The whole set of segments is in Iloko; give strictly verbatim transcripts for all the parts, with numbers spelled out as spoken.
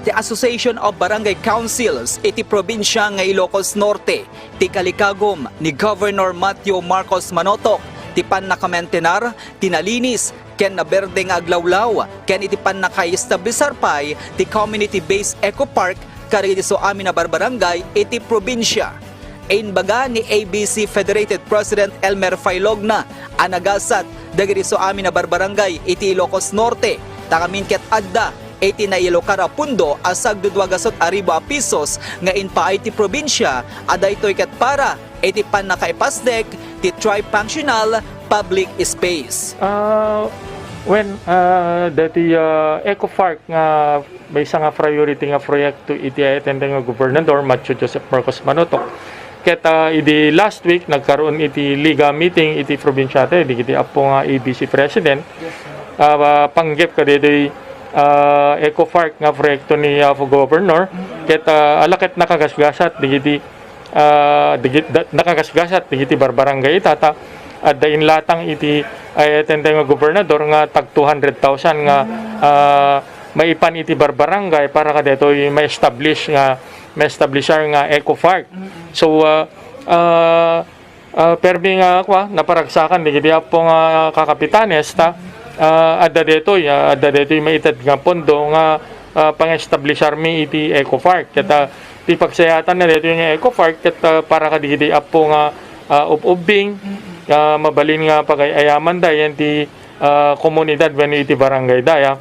Ti Association of Barangay Councils iti probinsya nga Ilocos Norte, ti kalikagum ni Governor Matthew Marcos Manotoc, ti pannakamentenar, ti nalinis, ken naberde nga aglawlaw, ken iti pannakaestablisar pay ti community-based eco park kadagiti suamin a barbarangay iti probinsya. Imbaga ni A B C Federated President Elmer Failogna a nagasat dagiti suamin a barbarangay iti Ilocos Norte, ta ngamin ket adda iti naialokar a pundo a sagdudua gasut a ribu a pisos nga impaay ti probinsya a daytoy ket para iti pannakaipasdek ti tri-functional public space. Ah, when, ah, dati, ah, Eco Park nga maysa nga priority nga proyekto iti ay-attending nga gobernador, Matthew Joseph Marcos Manotoc. Ket, ah, idi last week, nagkaroon iti liga meeting iti probinsyata, dagiti apo nga A B C president. Ah, panggep kadaytoy, ah, Eco Park nga proyekto ni Apo Governor. Ket, ah, ala ket nakagasgasat dagiti, ah, dagit-, da-, nakagasgasat dagiti barbarangay ita ta adda inlatang iti ay-attending nga gobernador nga tag two hundred thousand nga, ah, maipan iti barbarangay para kadaytoy ma-establish nga, ma-establisher nga Eco Park. So, ah, ah, ah, permi nga, kua, naparagsakan dagiti apo nga kakapitanes ta, ah, adda daytoy, ah, adda daytoy maited nga pondo nga, ah, pangestablisarmi iti Eco Park. Ket, ah, ti pagsayaatan na daytoy nga Eco Park ket, ah, para kadagiti apo nga, ah, ub-ubbing, ah, mabalin nga pagay-ayaman da yan ti, ah, komunidad wenno iti barangay da, ya.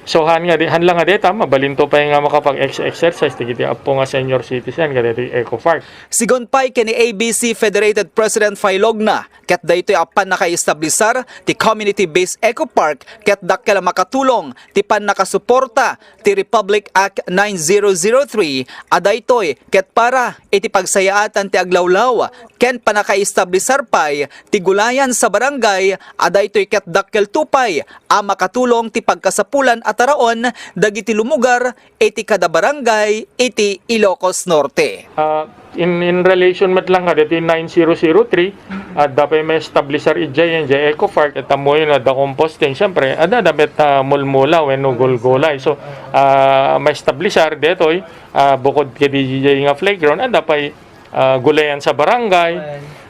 So, han nga di, han lang nga deta, mabalinto pay nga makapag-ex-, exercise dagiti apo nga senior citizen kadaytoy Eco Park. Sigun pay ken ni A B C Federated President Failogna, ket daytoy a pannakaestablisar ti community-based eco park ket dakkel a makatulong ti pannakasuporta ti Republic Act nine zero zero three a daytoy ket para iti pagsayaatan ti aglawlaw ken pannakaestablisar pay ti gulayan sa barangay a daytoy ket dakkel to pay a makatulong ti pagkasapulan a taraon dagiti lumugar iti kada barangay iti Ilocos Norte. Ah, in, in relation met lang kadaytoy nine zero zero three, adda pay maestablisar idiay, idiay Eco Park, ket ammoyo no adda composting, siyempre, adda, adda met, ah, mulmula wenno gulgulay. So, ah, maestablisar daytoy, ah, bukod kadi idiay nga playground, adda pay, ah, gulayan sa barangay.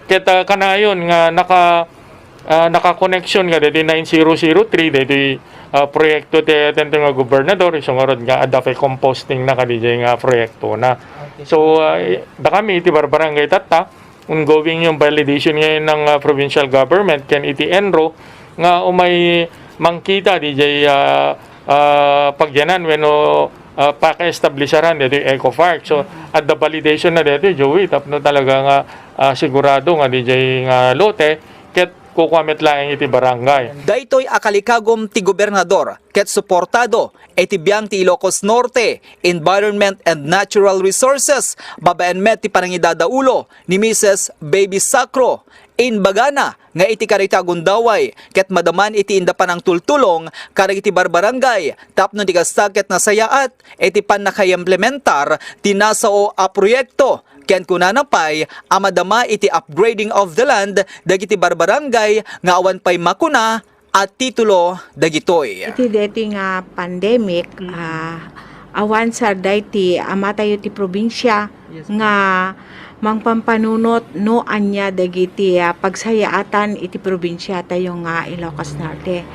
Ket, ah, kanayon nga naka-, ah, nakakoneksyon kadaytoy nine zero zero three, daytoy, ah, proyekto ti, ti, ti nga gobernador, isu ngarud nga adda pay composting na kadiay nga proyekto na. Okay. So, ah, i-, dakami iti barbarangay tatta, ongoing yung validation ngayon ng, ah, provincial government ken iti ENRO nga umay mangkita diay, ah, ah, pagyanan wenno, ah, pakaestablisaran daytoy Eco Park. So, adda validation na daytoy, Joey, tapno talaga nga, ah, sigurado nga diay nga lote ket kukua met laeng iti barangay. Daytoy a kalikagum ti gobernador ket suportado iti biang ti Ilocos Norte Environment and Natural Resources babaen met ti panangidadaulo ni Misis Baby Sacro. Imbagana nga iti karita a gundaway ket madaman iti inda panangtultulong kadagiti barbarangay tapno ti kasta ket nasayaat iti pannakaimplementar ti nasao a proyekto ken kunana pay a madama iti upgrading of the land dagiti barbarangay nga awan pay makuna a titulo dagitoy. Iti daytoy nga pandemic, ah, awan sa daytoy amatayo ti probinsya nga mangpampanunot no ania dagiti, ah, pagsayaatan iti probinsiatayo nga Ilocos Norte.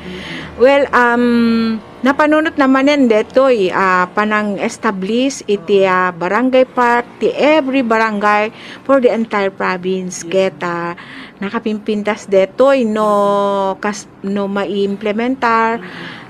Well, um, napanunot na manen daytoy, ah, panang-establish iti, ah, barangay park ti every barangay for the entire province. Ket, ah, nakapimpintas daytoy no kas-, no maimplementar.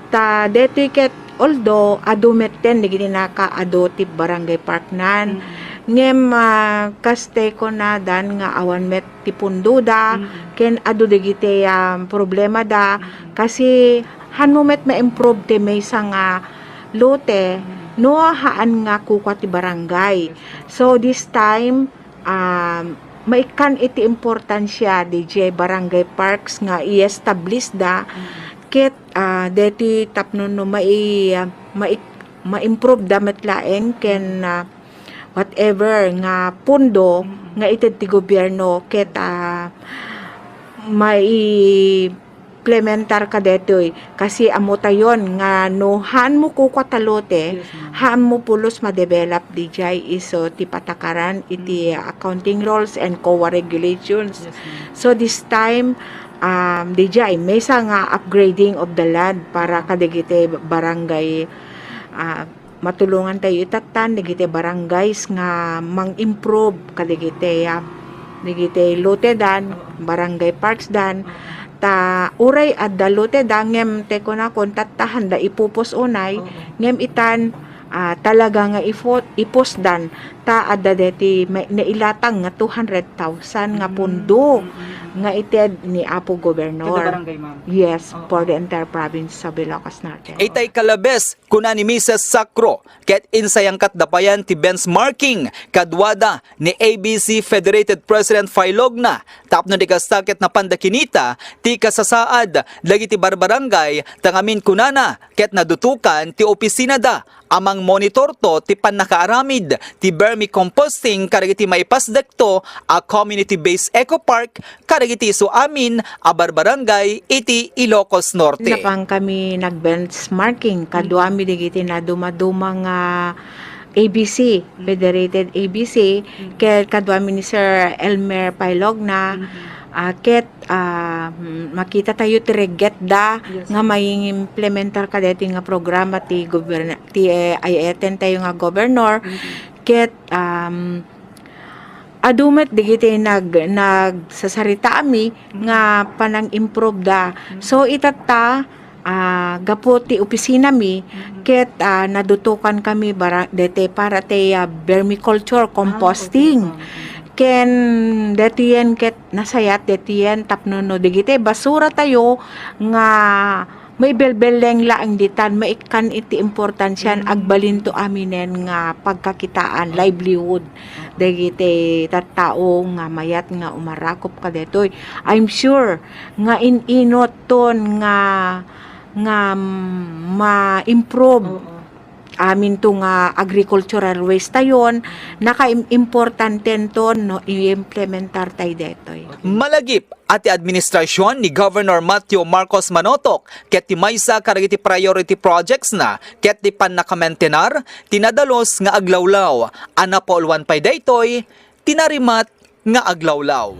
Ta daytoy ket, although adu metten dagiti nakaadu ti barangay parknan, ngem, ah, kas tay kunadan nga awan met ti pundoda, ken adu dagiti, ah, problemada, kasi hanmo met ma-improve ti maysa nga lote, no haan nga kukua ti barangay. So, this time, um, maikkan iti importansia diay barangay parks nga i-establishda, ket, ah, deti tapno no mai-, mai-, ma-improveda met laeng ken, ah, whatever nga pondo nga ited ti gobierno ket, ah, mai-, implementar kadetoy. Kasi ammo tayon nga no haan mo kukua ta lote, Yes, ma'am. Haan mo pulos ma-develop dijay isu ti patakaran iti Mm. accounting rules and COA regulations. Yes, ma'am. So this time, um, dijay, maysa nga upgrading of the land para kadagiti barangay, ah, matulongan tayo itatan dagiti barangays nga mang-improve kadagiti, ah, dagiti lote dan, Oo. Barangay parks dan. Oo. Ta uray adda lote da ngem ti kunakon tattahan da ipupos unay, Oo. Ngem itan, ah, talaga nga ifo-, ipos dan ta adda deti may-, nailatang nga two hundred thousand nga Mm. pundo Mm, mm, mm. nga ited ni Apo Gobernador. Kada barangay, ma'am? Yes, Oo. For the entire province of Ilocos Norte. Itay kalabes, kuna ni Mises Sacro, ket insayangkatda payan ti benchmarking kaduada ni A B C Federated President Filogna tapno di kasta ket napanda kinita ti kasasaad dagiti barbarangay ta ngamin kunana ket nadutokan ti opisinada a mangmonitorto ti pannakaaramid ti vermicomposting kadagiti maipasdekto a community-based eco park kadagiti isu amin a barbarangay iti Ilocos Norte. Napan kami nag-benchmarking, kaduami dagiti nadumaduma nga A B C, Federated A B C, ket kaduami ni Sir Elmer Pailogna, ah, ket, ah, mm, makita tayo ti reggetda Yes, nga ma'am. Maimplementar kadeti nga programa ti goberna-, ti, eh, ay-, ay-, tayo nga governor, ket, um, adu met dagiti nag-, nagsasaritaami nga panang-improve da. So, itatta, ah, gapu ti opisinami, ket, ah, nadutokan kami bara-, dete para ti, ah, vermiculture, composting. Ah, okay, okay. Ken detiyen ket nasayat detiyen tapno no dagiti basura tayo nga maibelbelleng laeng ditan, maikkan iti importansian, agbalinto aminen nga pagkakitaan, livelihood, dagiti tattao nga mayat nga umarakop kadetoy. I'm sure nga in-inot ton nga, nga ma-improve Oo. Aminto nga agricultural waste tayon, nakaim-, importante ton no, i-implementar tay detoy. Malagip a ti administrasyon ni Governor Matthew Marcos Manotok ket ti maysa kadagiti priority projects na ket ti pannakamentenar ti nadalus nga aglawlaw a napauluan pay daytoy ti narimat nga aglawlaw.